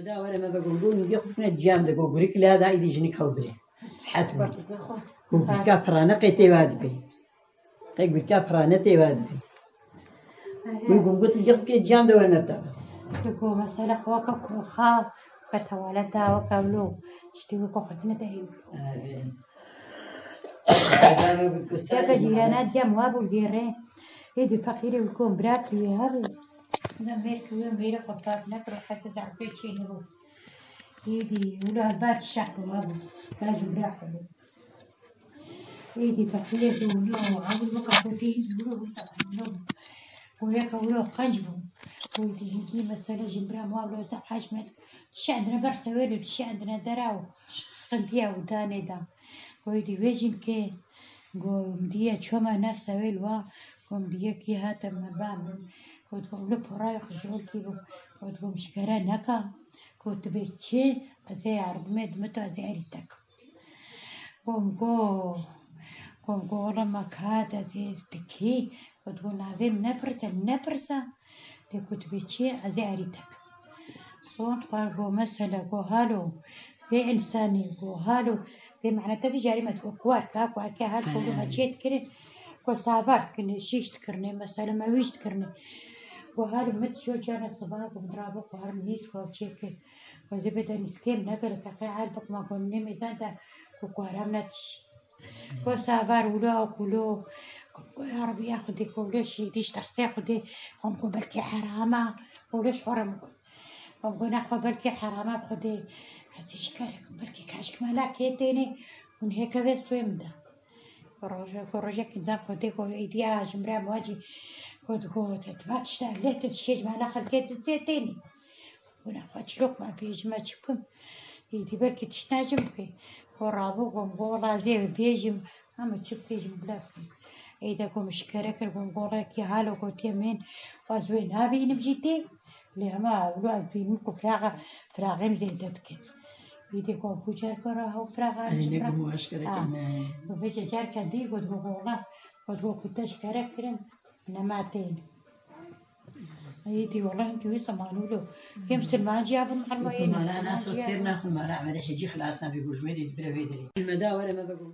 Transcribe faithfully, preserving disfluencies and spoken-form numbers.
Da were me vego, go nûgê xwe bikine ciyam de, go gurik lê da, îdî jinik hew birê. Rehet be. Go gurika pirane qê tê wa dibê. Qê gurika pirane tê wa dibê. Wî gom got, nûgê xwe bikine ciyam de, were me bida. Tu go mesela xwe weke koxa, weke tewaleta, weke wilo, tiştê wê ko xwe tine de heyw. Ade. Ade, me got, göster. Weke cîrana diyam wa bû gêrê. Êdî feqîrê wî kom bira piyê hebê. Zan mêr ki wê mêrê xwe pap nekir, xese zarokê çênî bû. Êdî wilo heba tiştek bû, hebû. Baz û bira xwe bû. Êdî feqîrê bû, wilo, hebû weka xwe tê, êdî wilo wisa wilo bû. Wê ke wilo qenc bû. Wê dî hingî mesele jin bira ma wilo zehaj me. Tişe endine ber sewêl û tişe endine dera û sıkıntıya û danê da. Wê dî wê jin ke go min diye çoma nefse wê li wa, go min diye kî hate me ba min. Got go li porayê xijolkî bû. Got go min şikere neka. Got tu bê çi, ez ê yardimê dime tu, ez ê erî te kim. Go min go, go min go wela me ka hate ez ê dikî. Got go navê min nepirse, nepirse. Lê ku tu bê çi ye, ez ê erî te kim. Sond xwe go mesele, go halo, vê însanî, go halo, vê mehnete vî carî me digo kuar, ka kuarke hal kolo me çê dikirin, go savar dikirine, şîş dikirine, mesele me wîş dikirine. Go halo min diço cana siba, go min dirabo xwarin hîs xwe çêkir. Go zê bê denîskêm negere, teqe hal bikma, go min nêmêzan de, go kuara min netiş. Go savar wilo ew kulo. Go ya Rebî ya Xwedê, go wilo şîdîş tersê Xwedê. Go go belkî herama. Go wilo ji xwe re min got. Go go nexwe belkî herama Xwedê. Ez ê şikare kim belkî kaşik mela kê tênê. Hûn hêke vê swê min de. Go roje, go rojek însan Xwedê go êdî ya ji min re muacî. Go go te tiva tişta lê te dişê ji mela xelkê te tênê. Bûna xwe çilok me bêjime çi bikim? Êdî belkî tişt necim bike. Go rabû gom, go wela zê bêjim, hema çi bikêjim bila bikim. Êde gom şikere kir, gom golekî halo gotiye min, ez wê nabînim jî tê. Lê hema wilo ez bînim ku firaxa, firaxêm zêde dike. Êdî go ku cer kara hew firaxa Erê, ne gom eşkere Ha. kir me. Go vêce cer kendî got go gola, got go ku te şikere kirin. Nema tên. Êdî wela hinkî wî zemanû lo. Yê misilman jî ya bin Elmanya. Mala naso têr naxwe, mala Emelê Hecî xilas nabe, gojmê dê bire vê derê. Me da were me vego.